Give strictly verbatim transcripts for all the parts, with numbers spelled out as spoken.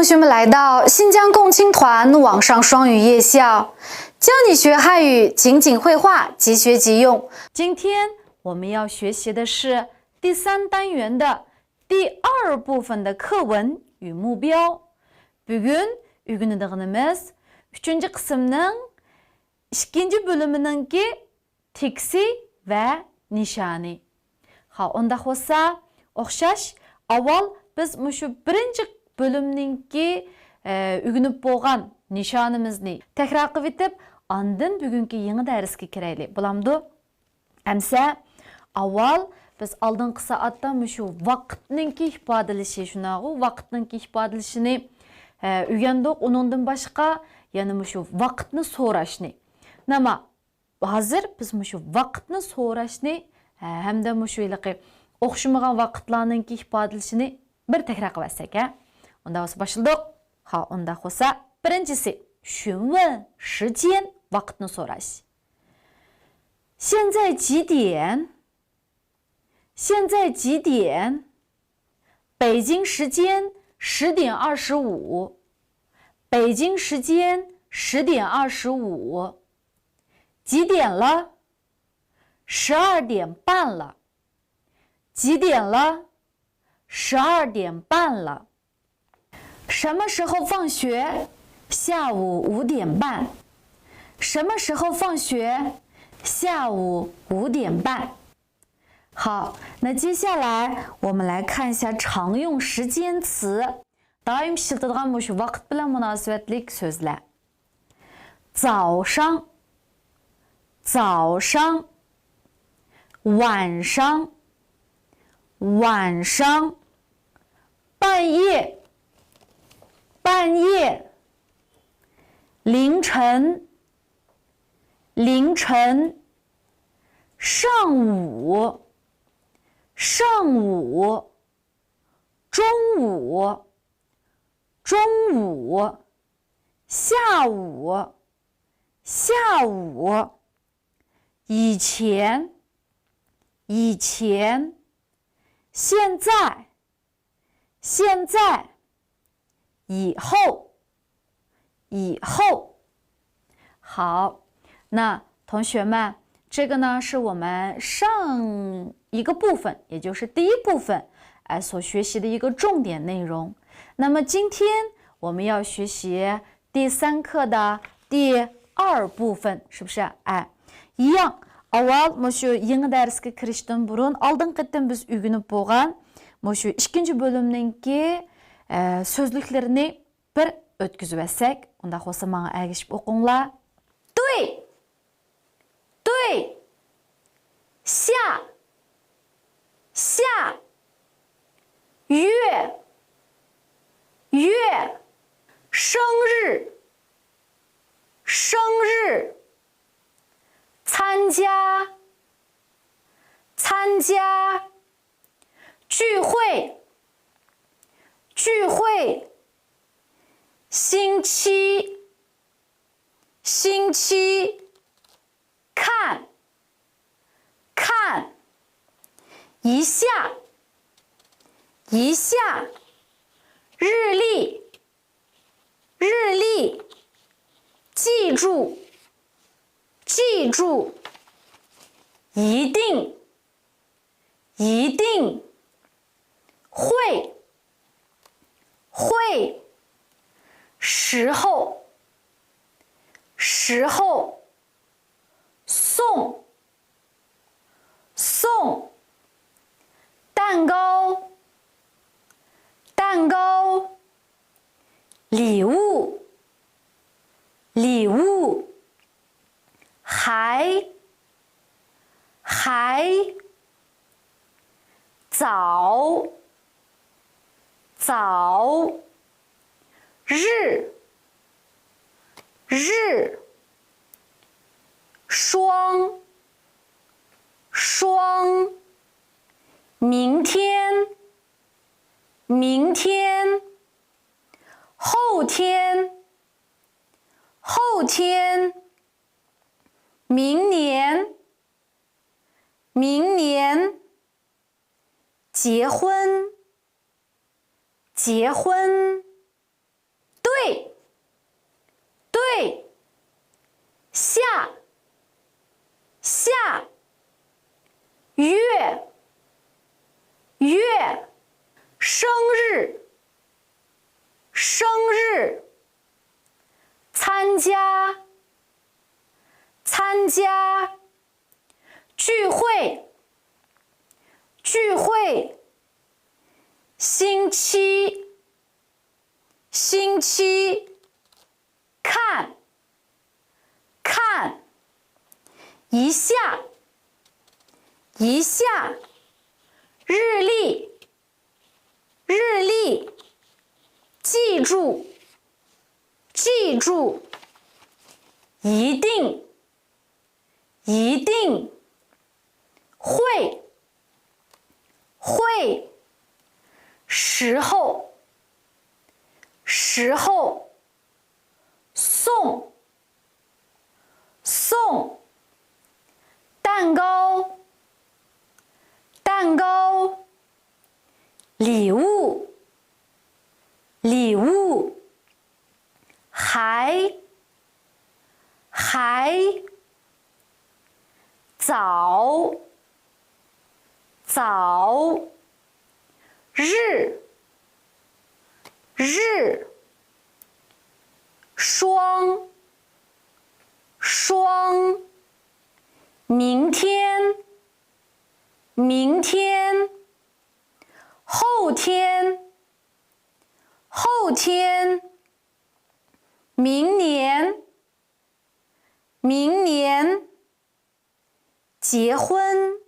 同学们来到新疆共青团网上双语夜校，教你学汉语，情景会话，即学即用。今天我们要学习的是第三单元的第二部分的课文与目标。بۈگۈن ئۆگىنىدىغىنىمىز ئۈچىنچى قىسىمنىڭ ئىككىنچى بۆلۈمىنىڭكى تېكىستى ۋە نىشانى. خا، ئۇنداق بولسا، ئوخشاش، ئاۋۋال بىز مۇشۇ بىرىنچى بۆلۈمنىڭكى، ئە، ئۆگىنىپ بولغان نىشانىمىزنى تەكرار قىلىۋېتىپ، ئاندىن بۈگۈنكى يېڭى دەرسكە كىرەيلى. بولامدۇ؟ ئەمسە، ئاۋۋال بىز ئالدىنقى سائەتتە مۇشۇ ۋاقىتنىڭكى ئىپادىلىشى، شۇنداقغۇ، ۋاقىتنىڭكى ئىپادىلىشىنى، ئە، ئۆگەندۇق. ئۇنىڭدىن باشقا يەنە مۇشۇ ۋاقىتنى سوراشنى. نېمە؟ ھازىر بىز مۇشۇ ۋاقىتنى سوراشنى، ھە، ھەمدە مۇشۇ ھېلىقى ئوخشىمىغان ۋاقىتلارنىڭكى ئىپادىلىشىنى بىر تەكرار قىلىۋەتسەك، ھە؟ ئۇنداق بولسا باشلىدۇق. خا، ئۇنداق بولسا، بىرىنچىسى، 询问时间، ۋاقىتنى سوراش. 现在几点؟ 现在几点？北京时间十点二十五。北京时间十点二十五。几点了？十二点半了。几点了？十二点半了。什么时候放学？下午五点半。什么时候放学？下午五点半。 好，那接下来我们来看一下常用时间词。 دائىم ئىشلىتىدىغان مۇشۇ ۋاقىت بىلەن مۇناسىۋەتلىك سۆزلەر. 早上، 早上。 晚上，晚上。 半夜，半夜。 凌晨，凌晨。 上午，上午。 中午，中午。 下午，下午。 以前，以前。 现在，现在。 以后，以后。 好，那同学们，这个呢是我们上一个部分，也就是第一部分，哎，所学习的一个重点内容。那么今天我们要学习第三课的第二部分，是不是？哎，一样。 ئاۋۋال مۇشۇ يېڭى دەرسكە كىرىشتىن بۇرۇن ئالدىنقى قېتىم بىز ئۆگىنىپ بولغان مۇشۇ ئىككىنچى بۆلۈمنىڭكى، ئە، سۆزلۈكلىرىنى بىر ئۆتكۈزۈۋەتسەك، ئۇنداق بولسا ماڭا ئەگىشىپ ئوقۇڭلار. 对，对。 下，下。 月，月。 生日，生日。 参加，参加。 聚会，聚会。 星期，星期。 看，看。 一下，一下。 日历，日历。 记住，记住。 一定，一定。 会，会。 时候，时候。 送，送。 蛋糕，蛋糕。 礼物，礼物。 还，还。 早，早。 日，日。 双，双。 明天，明天。 后天，后天。 明年，明年。 结婚，结婚。下，下，月，月，生日，生日，参加，参加，聚会，聚会，星期，星期，看，看，一下，一下，日历，日历，记住，记住，一定，一定，会，会，时候，时候，送，送，蛋糕，蛋糕，礼物，礼物，还，还，早，早，日，日，双，双，明天，明天，后天，后天，明年，明年，结婚，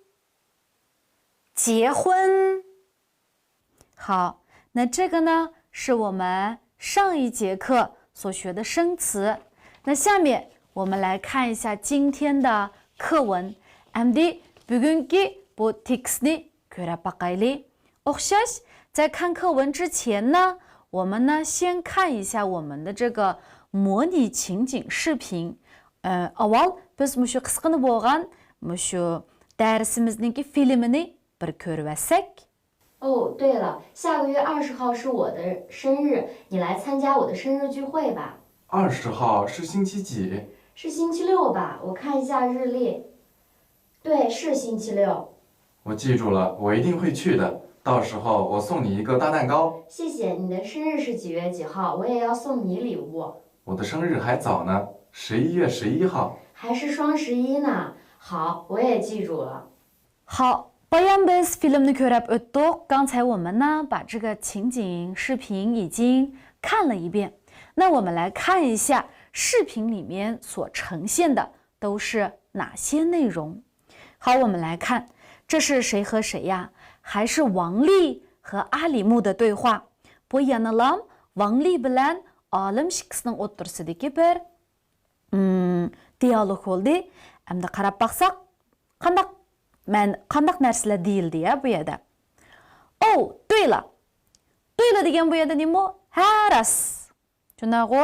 结婚。好，那这个呢，是我们上一节课所学的生词。那下面我们来看一下今天的课文。ئەمدى بۈگۈنكى بۇ تېكىستنى كۆرۈپ باقايلى. ئوخشاش، 在看课文之前呢，我们呢先看一下我们的这个模拟情景视频。ئە، ئاۋۋال بىز مۇشۇ قىسقىنا بولغان مۇشۇ دەرسىمىزنىڭكى فىلىمىنى بىر كۆرۈۋەتسەك. 哦，对了，下个月二十号是我的生日，你来参加我的生日聚会吧。二十号是星期几？是星期六吧？我看一下日历。对，是星期六。我记住了，我一定会去的。到时候我送你一个大蛋糕。谢谢。你的生日是几月几号？我也要送你礼物。我的生日还早呢，十一月十一号。还是双十一呢？好，我也记住了。 好，刚才我们呢把这个情景视频已经看了一遍，那我们来看一下视频里面所呈现的都是哪些内容。好，我们来看，这是谁和谁呀？还是王丽和阿里木的对话。بۇ يەنىلا ۋاڭ لى بىلەن ئالىم ئىككىسىنىڭ ئوتتۇرىسىدىكى بىر دىيالوگ بولدى. ئەمدى قاراپ باقساق، قانداق مەن قانداق نەرسىلەر دېيىلدى يا بۇ يەردە. ئوۋ، 对了. 对了 دېگەن بۇ يەردە نېمە؟ ھە راست. شۇنداقغۇ؟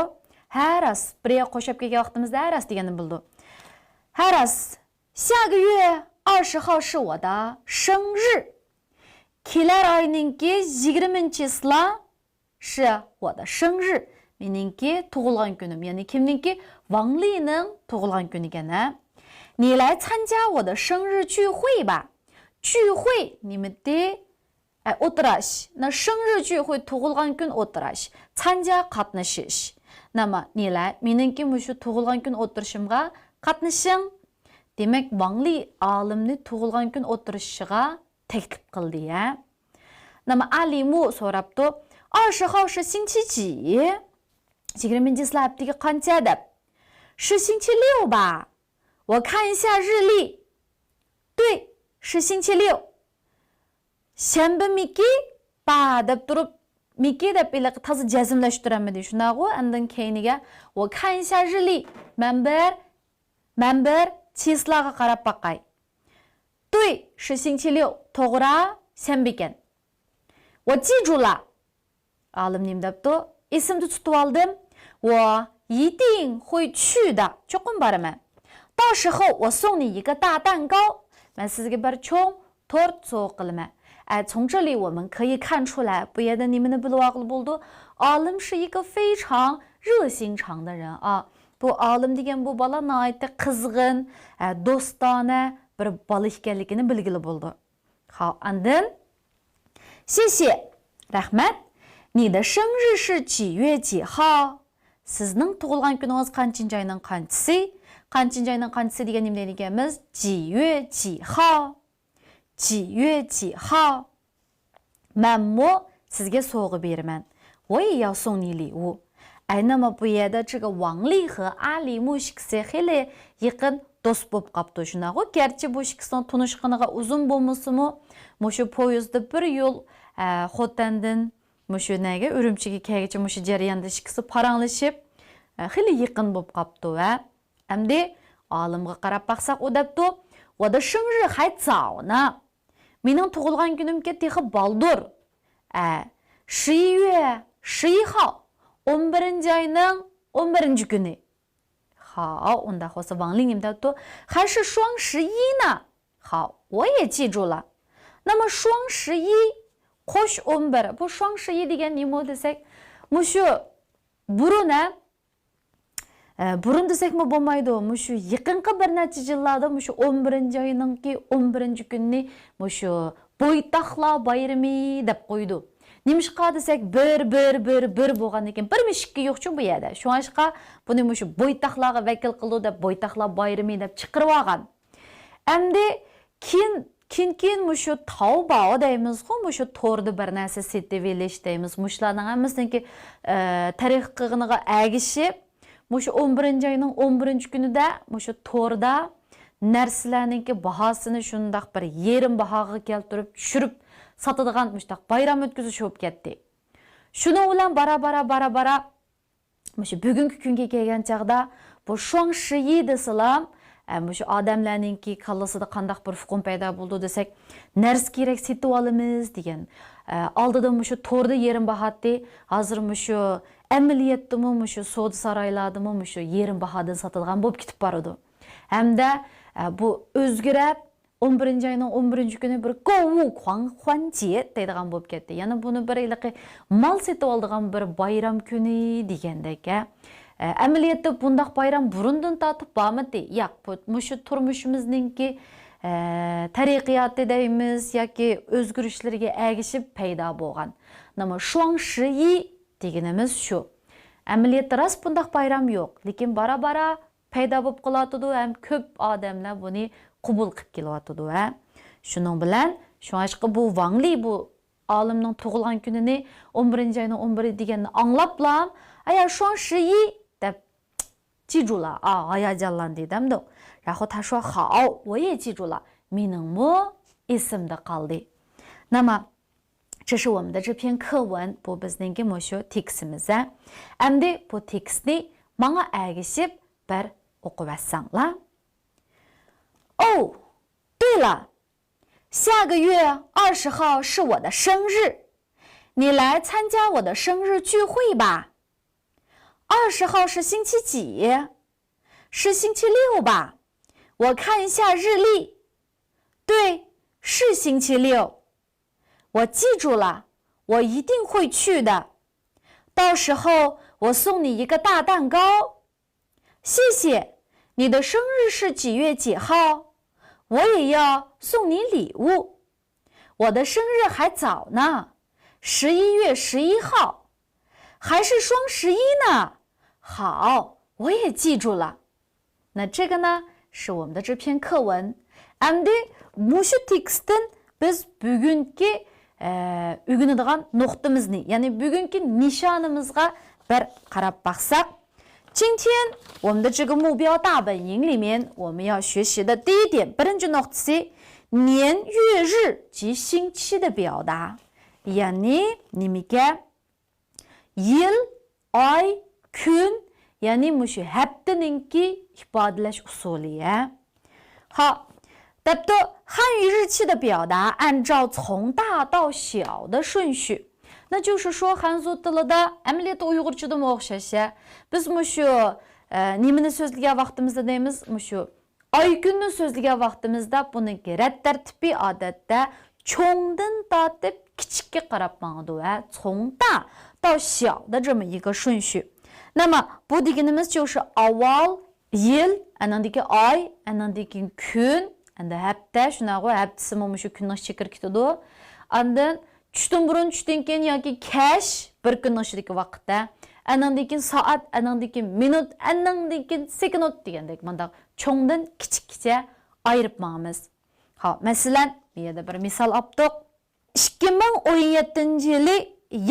ھە راست. بىر يەرگە قوشاپ كەلگەن ۋاقتىمىزدا ھە راست دېگەننى بىلىدۇ. ھە راست. 下个月二十号是我的生日. كېلەر ئاينىڭكى يىگىرمىنچى چىسلا 是我的生日. مېنىڭكى تۇغۇلغان كۈنۈم، يەنى كىمنىڭكى؟ ۋاڭ لىنىڭ تۇغۇلغان كۈنى ئىكەن ھە. 你来参加我的生日聚会吧. 聚会 نېمىتى؟ ئە، ئولتۇراش. 那生日聚会 تۇغۇلغان كۈن ئولتۇراش. 参加 قاتنىشىش. 那么你来 مېنىڭكى مۇشۇ تۇغۇلغان كۈن ئولتۇرۇشۇمغا قاتنىشىڭ. دېمەك، ۋاڭ لى ئالىمنى تۇغۇلغان كۈن ئولتۇرۇشىغا تەكلىپ قىلدى ھە. 那么阿里木 سوراپتۇ، 二十号是星期几؟ يىگىرمىنچى چىسلا ھەپتىگە قانچە دەپ. 是星期六吧. 我看一下日历. 对，是星期六. شەنبىمىكى؟ با دەپ تۇرۇپ، مىكى دەپ ھېلىقى تازا جەزملەشتۈرەلمىدى. شۇنداقغۇ؟ ئاندىن كەينىگە، 我看一下日历. مەن بىر مەن بىر چىسلاغا قاراپ باقاي. 对，是星期六. توغرا، شەنبىكەن. 我记住了. ئالىم نېمە دەپتۇ؟ ئېسىمدە تۇتۇۋالدىم. 我一定会去的. چوقۇم بارىمەن. 到时候我送你一个大蛋糕. مەن سىزگە بىر چوڭ تورت سوۋغا قىلىمەن. ئە، 从这里我们可以看出来، بۇ يەردە نېمىنى بىلىۋالغىلى بولىدۇ؟ ئالىم 是一个非常热心肠的人啊. بۇ ئالىم دېگەن بۇ بالا ناھايىتى قىزغىن، ئە، دوستانە بىر بالا ئىكەنلىكىنى بىلگىلى بولىدۇ. خاۋ، ئاندىن، شىشى، رەھمەت. 你的生日是几月几号؟ سىزنىڭ تۇغۇلغان كۈنىڭىز قانچىنچى ئاينىڭ قانچىسى؟ قانچىنچى ئاينىڭ قانچىسى دېگەن نېمە دەيدىكەنمىز؟ 几月几号؟ 几月几号؟ مەنمۇ سىزگە سوۋغا بېرىمەن. 我也要送你礼物. ئەينىما بۇ يەردە 这个 ۋاڭلى 和 ئالىمۇ ئىككىسى خېلى يېقىن دوست بولۇپ قاپتۇ، شۇنداقغۇ؟ گەرچە بۇ ئىككىسىنىڭ تونۇشقىنىغا ئۇزۇن بولمىسىمۇ، مۇشۇ پويىزدا بىر يول، ئە، خوتەندىن مۇشۇ نەگە، ئۈرۈمچىگە كەلگۈچە مۇشۇ جەرياندا ئىككىسى پاراڭلىشىپ، ئە، خېلى يېقىن بولۇپ قاپتۇ ۋە ئەمدى ئالىمغا قاراپ باقساق، ئۇ دەپتۇ، 我的生日还早呢. مېنىڭ تۇغۇلغان كۈنۈمكى تېخى بالدۇر. ئە، 十一月十一号، ئون بىرىنچى ئاينىڭ ئون بىرىنچى كۈنى. خاۋ، ئۇنداق بولسا ۋاڭلى نېمە دەپتۇ؟ 还是双十一呢. خاۋ، 我也记住了. 那么双十一، قوش ئون بىر. بۇ 双十一 دېگەن نېمە دېسەك، مۇشۇ بۇرۇن، ھە، ئە، بۇرۇن دېسەكمۇ بولمايدۇ. مۇشۇ يېقىنقى بىر نەچچە يىللاردا مۇشۇ ئون بىرىنچى ئاينىڭكى ئون بىرىنچى كۈنىنى مۇشۇ بويتاقلار بايرىمى دەپ قويىدۇ. نېمىشقا دېسەك، بىر، بىر، بىر، بىر بولغاندىن كېيىن، بىرمۇ ئىككى يوقچۇ بۇ يەردە. شۇڭلاشقا بۇنى مۇشۇ بويتاقلارغا ۋەكىل قىلىدۇ دەپ، بويتاقلار بايرىمى دەپ چىقىرىۋالغان. ئەمدى كېيىن، كېيىن، كېيىن مۇشۇ تاۋباۋ دەيمىزغۇ، مۇشۇ توردا بىر نەرسە سېتىۋېلىش دەيمىز. مۇشۇلارنىڭ ھەممىسىنىڭكى، ئە، تەرەققىي قىلغىنىغا ئەگىشىپ، مۇشۇ ئون بىرىنچى ئاينىڭ ئون بىرىنچى كۈنىدە مۇشۇ توردا نەرسىلەرنىڭكى باھاسىنى شۇنداق بىر يېرىم باھاغا كەلتۈرۈپ، چۈشۈرۈپ ساتىدىغان مۇشۇنداق بايرام ئۆتكۈزۈش بولۇپ كەتتى. شۇنىڭ بىلەن بارا، بارا، بارا، بارا مۇشۇ بۈگۈنكى كۈنگە كەلگەن چاغدا، بۇ 双十一 دېسىلا، ئە، مۇشۇ ئادەملەرنىڭكى كاللىسىدا قانداق بىر ئۇقۇم پەيدا بولىدۇ دېسەك، نەرسە كېرەك سېتىۋالىمىز دېگەن. ئە، ئالدىدا مۇشۇ توردا يېرىم باھاتتى، ھازىر مۇشۇ ئەمەلىيەتتىمۇ، مۇشۇ سودا سارايلاردىمۇ مۇشۇ يېرىم باھادىن ساتىدىغان بولۇپ كېتىپ بارىدۇ. ھەمدە، ئە، بۇ ئۆزگىرەپ، ئون بىرىنچى ئاينىڭ ئون بىرىنچى كۈنى بىر 购物狂欢节 دەيدىغان بولۇپ كەتتى. يەنى بۇنى بىر ھېلىقى مال سېتىۋالىدىغان بىر بايرام كۈنى دېگەندەك، ھە. ئە، ئەمەلىيەتتە بۇنداق بايرام بۇرۇندىن تارتىپ بارمىدى؟ ياق، بۇ، مۇشۇ تۇرمۇشىمىزنىڭكى، ئە، تەرەققىياتى دەيمىز ياكى ئۆزگىرىشلىرىگە ئەگىشىپ پەيدا بولغان. نېمە، 双十一 دېگىنىمىز شۇ. ئەمەلىيەتتە راست بۇنداق بايرام يوق، لېكىن بارا-بارا پەيدا بولۇپ قېلىۋاتىدۇ ھەم كۆپ ئادەملەر بۇنى قوبۇل قىلىپ كېلىۋاتىدۇ، ھە. شۇنىڭ بىلەن، شۇڭلاشقا بۇ ۋاڭلى بۇ ئالىمنىڭ تۇغۇلغان كۈنىنى ئون بىرىنچى ئاينىڭ ئون بىرى دېگەننى ئاڭلاپلا، «ئايا، 双十一» دەپ، جىجۇلا، ئا، ھاياجانلاندى دەمدۇق. 然后他说، «好，我也记住了. مېنىڭمۇ ئېسىمدە قالدى.» 那么，这是我们的这篇课文، بۇ بىزنىڭكى مۇشۇ تېكىستىمىز، ھە. ئەمدى بۇ تېكىستنى ماڭا ئەگىشىپ بىر ئوقۇۋەتسەڭلار. 哦，对了，下个月二十号是我的生日，你来参加我的生日聚会吧。二十号是星期几？是星期六吧？我看一下日历。对，是星期六。我记住了，我一定会去的。到时候我送你一个大蛋糕。谢谢，你的生日是几月几号？我也要送你礼物。我的生日还早呢，十一月十一号，还是双十一呢。好，我也记住了。 那这个呢，是我们的这篇课文. ئەمدى مۇشۇ تېكىستتىن بىز بۈگۈنكى، ئە، ئۆگىنىدىغان نۇقتىمىزنى، يەنى بۈگۈنكى نىشانىمىزغا بىر قاراپ باقساق. 今天我们的这个目标大本营里面，我们要学习的第一点، بىرىنچى نۇقتىسى، 年月日及星期的表达. يەنى نېمىكەن؟ يىل، ئاي، كۈن، يەنى مۇشۇ ھەپتىنىڭكى ئىپادىلەش ئۇسۇلى، ھە. 好، دەپتۇ، 汉语日期的表达按照从大到小的顺序。那就是说， خەنزۇ تىلىدا، ئەمەلىيەتتە ئۇيغۇرچىدىمۇ ئوخشاش، ھە. بىز مۇشۇ، ئە، نېمىنى سۆزلىگەن ۋاقتىمىزدا دەيمىز، مۇشۇ ئاي كۈننى سۆزلىگەن ۋاقتىمىزدا بۇنىڭكى رەت تەرتىپى ئادەتتە چوڭدىن تارتىپ كىچىككە قاراپ ماڭىدۇ، ھە، 从大到小的这么一个顺序. نېمە، بۇ دېگىنىمىزچە، شۇ ئاۋۋال يىل، ئاندىن كېيىن ئاي، ئاندىن كېيىن كۈن، ئەمدى ھەپتە، شۇنداقغۇ، ھەپتىسىمۇ مۇشۇ كۈننىڭ ئىچىگە كىرىپ كېتىدۇ. ئاندىن چۈشتىن بۇرۇن، چۈشتىن كېيىن ياكى كەچ، بىر كۈننىڭ ئىچىدىكى ۋاقىتتا. ئاندىن كېيىن سائەت، ئاندىن كېيىن مىنۇت، ئاندىن كېيىن سېكۇنت دېگەندەك مۇنداق چوڭدىن كىچىككىچە ئايرىپ ماڭىمىز. ھاپ، مەسىلەن، بۇ يەردە بىر مىسال ئاپتۇق. ئىككى مىڭ ئون يەتتىنچى يىلى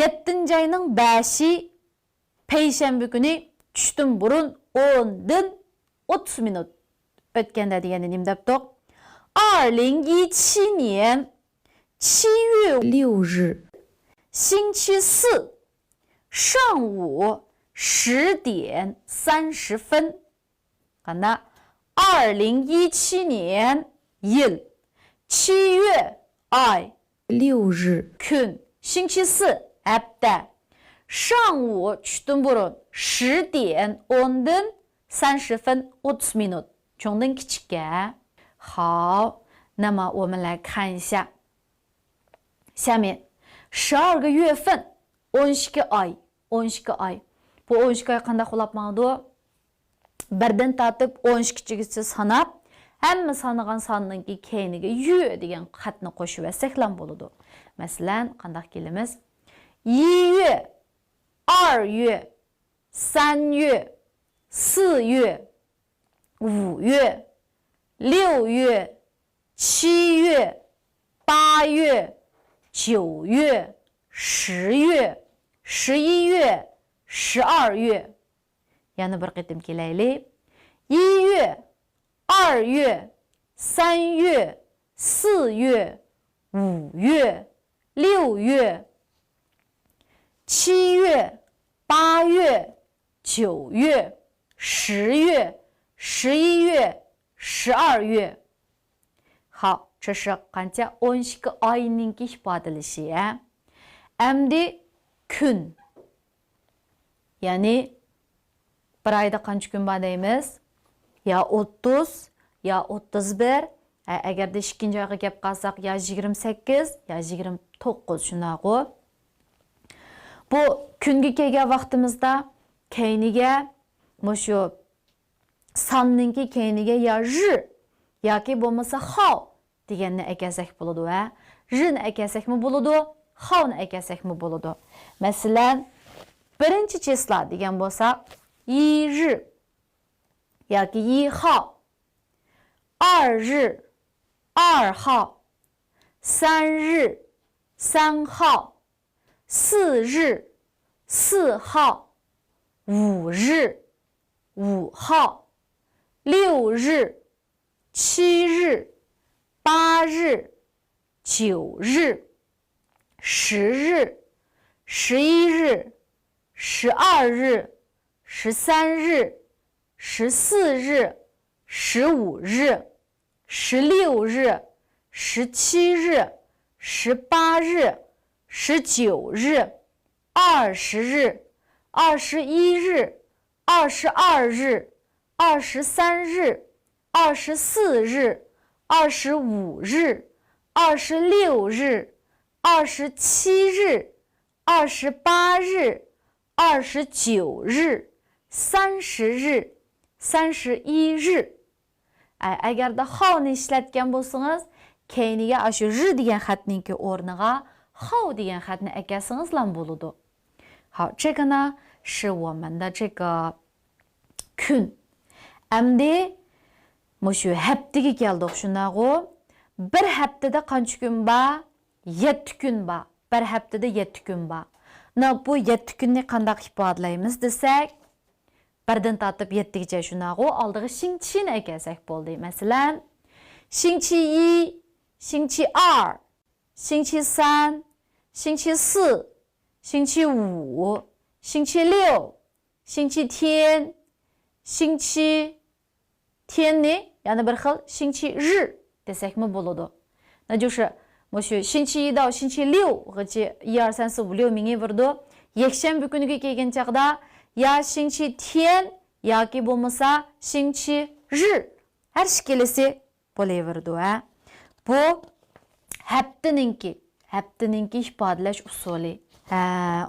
يەتتىنچى ئاينىڭ بەشى پەيشەنبە كۈنى چۈشتىن بۇرۇن ئوندىن ئوتتۇز مىنۇت ئۆتكەندە دېگەندە نېمە دەپتۇق؟ 二零一七年七月六日星期四上午十点三十分。 قانداق؟ 二零一七年 يىل، 七月 ئاي، 六日 كۈن، 星期四 ھەپتە، 上午 چۈشتىن بۇرۇن، 十点 ئوندىن، 三十分 ئوتتۇز مىنۇت، چوڭدىن كىچىككە. 好，那么我们来看一下下面十二个月份، ئون ئىككى ئاي، ئون ئىككى ئاي. بۇ ئون ئىككى ئاي قانداق بولاپ ماڭىدۇ؟ بىردىن تارتىپ ئون ئىككىگىچە ساناپ، ھەممە سانىغان ساننىڭكى كەينىگە يۈ دېگەن خەتنى قوشۇۋەتسەكلا بولىدۇ. مەسىلەن، قانداق كېلىمىز؟ 一月، 二月، 三月، 四月، 五月， 六月， 七月， 八月， 九月， 十月， 十一月， 十二月。 يەنە بىر قېتىم كېلەيلى. 一月، 二月، 三月، 四月， 五月， 六月， 七月， 八月， 九月， 十月， 十一月， 十二月。 好，这是 قانچە؟ ئون ئىككى ئاينىڭكى ئىپادىلىشى، ھە؟ ئەمدى كۈن. يەنى بىر ئايدا قانچە كۈن بار دەيمىز؟ يا ئوتتۇز، يا ئوتتۇز بىر. ھە، ئەگەردە ئىككىنچى ئايغا كەپ قالساق، يا يىگىرمە سەككىز، يا يىگىرمە توققۇز، شۇنداقغۇ؟ بۇ كۈنگە كەلگەن ۋاقتىمىزدا كەينىگە مۇشۇ ساننىڭكى كەينىگە يا ژ ياكى بولمىسا خاۋ دېگەننى ئەكەلسەك بولىدۇ، ھە. ژنى ئەكەلسەكمۇ بولىدۇ، خاۋنى ئەكەلسەكمۇ بولىدۇ. مەسىلەن، بىرىنچى چىسلا دېگەن بولساق، يى ژ ياكى يى خاۋ، 二日، 二号، 三日، 三号， 四日， 四号， 五日， 五号， 六日， 七日， 八日， 九日， 十日， 十一日， 十二日， 十三日， 十四日， 十五日， 十六日， 十七日， 十八日， 十九日， 二十日， 二十一日， 二十二日， 二十三日， 二十四日， 二十五日， 二十六日， 二十七日， 二十八日， 二十九日， 三十日， 三十一日。 ئە، ئەگەردە خاۋنى ئىشلەتكەن بولسىڭىز، كەينىگە ئاشۇ ژ دېگەن خەتنىڭكى ئورنىغا خاۋ دېگەن خەتنى ئەكەلسىڭىزلا بولىدۇ. 好，这个呢是我们的这个 كۈن. ئەمدى مۇشۇ ھەپتىگە كەلدۇق، شۇنداقغۇ؟ بىر ھەپتىدە قانچە كۈن بار؟ يەتتە كۈن بار. بىر ھەپتىدە يەتتە كۈن بار. مانا بۇ يەتتە كۈننى قانداق ئىپادىلەيمىز دېسەك، بىردىن تارتىپ يەتتىگىچە، شۇنداقغۇ؟ ئالدىغا شىڭچىنى ئەكەلسەك بولدى. مەسىلەن، 星期一، 星期二، 星期三، 星期四، 星期五، 星期六، 星期天، 星期天نى يەنە بىر خىل 星期日 دېسەكمۇ بولىدۇ. 那就是 مۇشۇ 星期一到星期六غىچە ئى ئار سەنسى بۇليو مېڭىۋېرىدۇ. يەكشەنبە كۈنىگە كەلگەن چاغدا يا 星期天 ياكى بولمىسا 星期日 ھەر ئىككىلىسى بولۇۋېرىدۇ، ھە. بۇ ھەپتىنىڭكى، ھەپتىنىڭكى ئىپادىلەش ئۇسۇلى. ھە،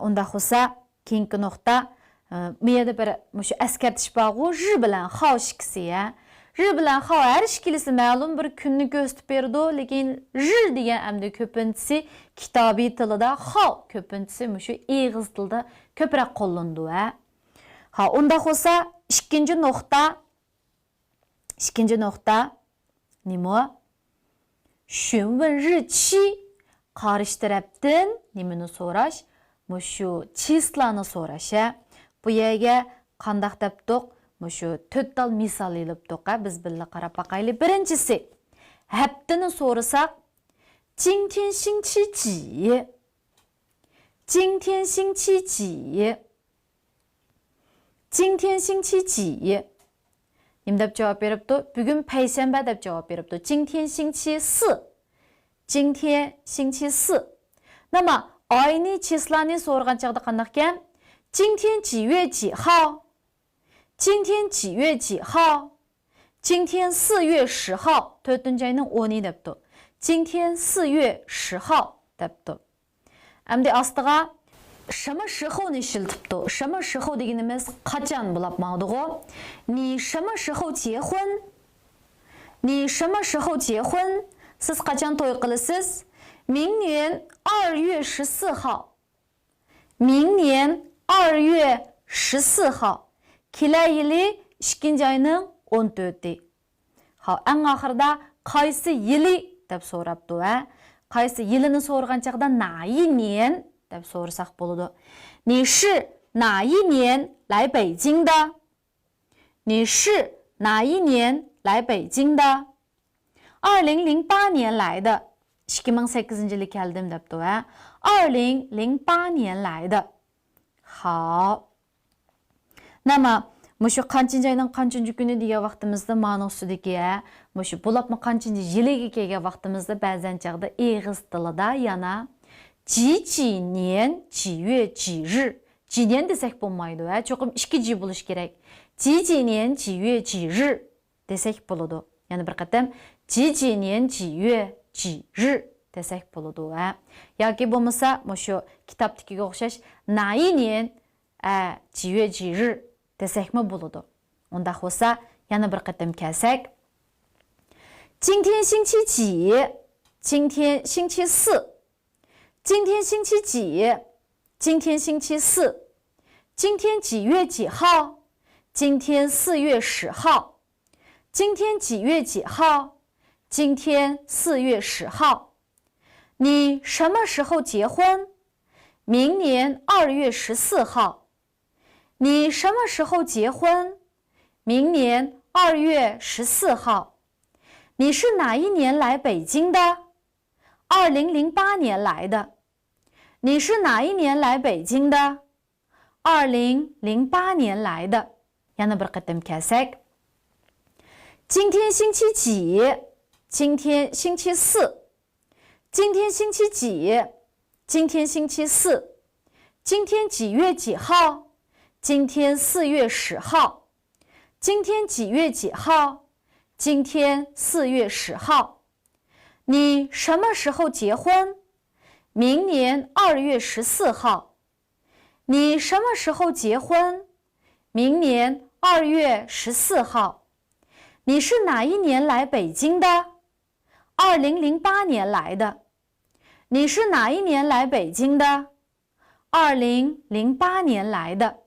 ئۇنداق بولسا، كېيىنكى نۇقتا ئە، بۇ يەردە بىر مۇشۇ ئەسكەرتىش بارغۇ، ژ بىلەن خاۋ ئىككىسى، ھە. ژ بىلەن خاۋ ھەر ئىككىلىسى مەلۇم بىر كۈننى كۆرسىتىپ بېرىدۇ، لېكىن ژ دېگەن ئەمدى كۆپىنچىسى كىتابىي تىلىدا، خاۋ كۆپىنچىسى مۇشۇ ئېغىز تىلىدا كۆپرەك قوللىنىدۇ، ھە. ھا، ئۇنداق بولسا، ئىككىنچى نۇقتا، ئىككىنچى نۇقتا نېمە؟ 询问日期، قارشى تەرەپتىن نېمىنى سوراش؟ مۇشۇ چىسلانى سوراش، ھە. بۇ يەرگە قانداق دەپتۇق؟ مۇشۇ تۆت تال مىسال ئېلىپتۇق، ھە. بىز بىللە قاراپ باقايلى. بىرىنچىسى، ھەپتىنى سورىساق، 今天星期几؟ 今天星期几؟ 今天星期几؟ نېمە دەپ جاۋاب بېرىپتۇ؟ بۈگۈن پەيشەنبە دەپ جاۋاب بېرىپتۇ. 今天星期四. 今天星期四. نېمە؟ ئاينى، چىسلانى سورىغان چاغدا قانداقكەن؟ 今天几月几号؟ 今天几月几号؟ 今天四月十号. تۆتىنچى ئاينىڭ ئونى دەپتۇ. 今天四月十号 دەپتۇ. ئەمدى ئاستىغا 什么时候نى ئىشلىتىپتۇ. 什么时候 دېگىنىمىز قاچان بولۇپ ماڭىدىغۇ. 你什么时候结婚؟ 你什么时候结婚؟ سىز قاچان توي قىلىسىز؟ 明年二月十四号. 明年二月十四号. كېلەر يىلى ئىككىنچى ئاينىڭ ئون تۆتى. ھاۋ، ئەڭ ئاخىرىدا قايسى يىلى دەپ سوراپتۇ، ھە؟ قايسى يىلىنى سورىغان چاغدا 哪一年 دەپ سورىساق بولىدۇ. 你是哪一年来北京的؟ 你是哪一年来北京的？ 二零零八年来的. ئىككى مىڭ سەككىزىنچى يىلى كەلدىم دەپتۇ، ھە. 二零零八年来的. ھاۋ. نېمە، مۇشۇ قانچىنچى ئاينىڭ قانچىنچى كۈنى دېگەن ۋاقتىمىزدا مانىڭ ئۈستىدىكى، ھە، مۇشۇ بولۇپمۇ قانچىنچى يىلىگە كەلگەن ۋاقتىمىزدا بەزەن چاغدا ئېغىز تىلىدا يەنە 几几年几月几日. 几年 دېسەك بولمايدۇ، ھە، چوقۇم ئىككى جى بولۇشى كېرەك. 几几年几月几日 دېسەك بولىدۇ. يەنە بىر قېتىم، 几几年几月几日 دېسەك بولىدۇ، ھە. ياكى بولمىسا، مۇشۇ كىتابتىكىگە ئوخشاش، 哪一年، ئە، 几月几日 دېسەكمۇ بولىدۇ. ئۇنداق بولسا، يەنە بىر قېتىم كەلسەك. 今天星期几؟ 今天星期四. 今天星期几？ 今天星期四. 今天几月几号？ 今天四月十号. 今天几月几号？ 今天四月十号. 你什么时候结婚？ 明年二月十四号. 你什么时候结婚？ 明年二月十四号. 你是哪一年来北京的？ 二零零八年来的。 你是哪一年来北京的？ 二零零八年来的。 يەنە بىر قېتىم كەلسەك. 今天星期几？ 今天星期四. 今天星期几？ 今天星期四. 今天几月几号？ 今天四月十号. 今天几月几号？ 今天四月十号. 你什么时候结婚？ 明年二月十四号. 你什么时候结婚？ 明年二月十四号. 你是哪一年来北京的？ 二零零八年来的。 你是哪一年来北京的？ 二零零八年来的。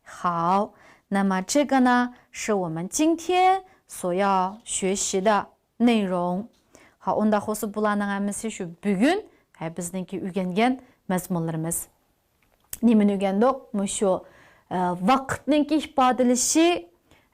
好，那么这个呢，是我们今天所要学习的内容。 ھاۋ، ئۇنداق بولسا بۇلارنىڭ ھەممىسى شۇ بۈگۈن، ھە، بىزنىڭكى ئۆگەنگەن مەزمۇنلىرىمىز. نېمىنى ئۆگەندۇق؟ مۇشۇ، ئە، ۋاقىتنىڭكى ئىپادىلىشى،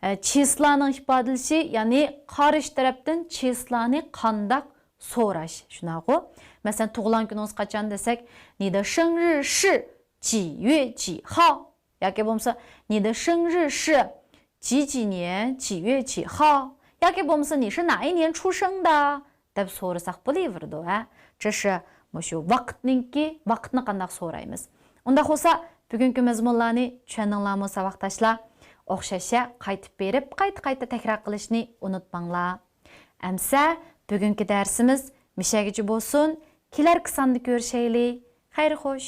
ئە، چىسلانىڭ ئىپادىلىشى، يەنى قارشى تەرەپتىن چىسلانى قانداق سوراش، شۇنداقغۇ؟ مەسىلەن، تۇغۇلغان كۈنىڭىز قاچان دېسەك، 你的生日是几月几号؟ ياكى بولمىسا، 你的生日是几几年几月几号؟ ياكى بولمىسا، 你是哪一年出生的؟ دەپ سورىساق بولۇۋېرىدۇ، ھە؟ 这是 مۇشۇ ۋاقىتنىڭكى، ۋاقىتنى قانداق سورايمىز؟ ئۇنداق بولسا، بۈگۈنكى مەزمۇنلارنى چۈشەندىڭلارمۇ، ساۋاقداشلار؟ ئوخشاشچە قايتىپ بېرىپ، قايتا-قايتا تەكرار قىلىشنى ئۇنتۇماڭلار. ئەمسە بۈگۈنكى دەرسىمىز مۇشەگىچە بولسۇن. كېلەركى ساندا كۆرۈشەيلى. خەير خوش.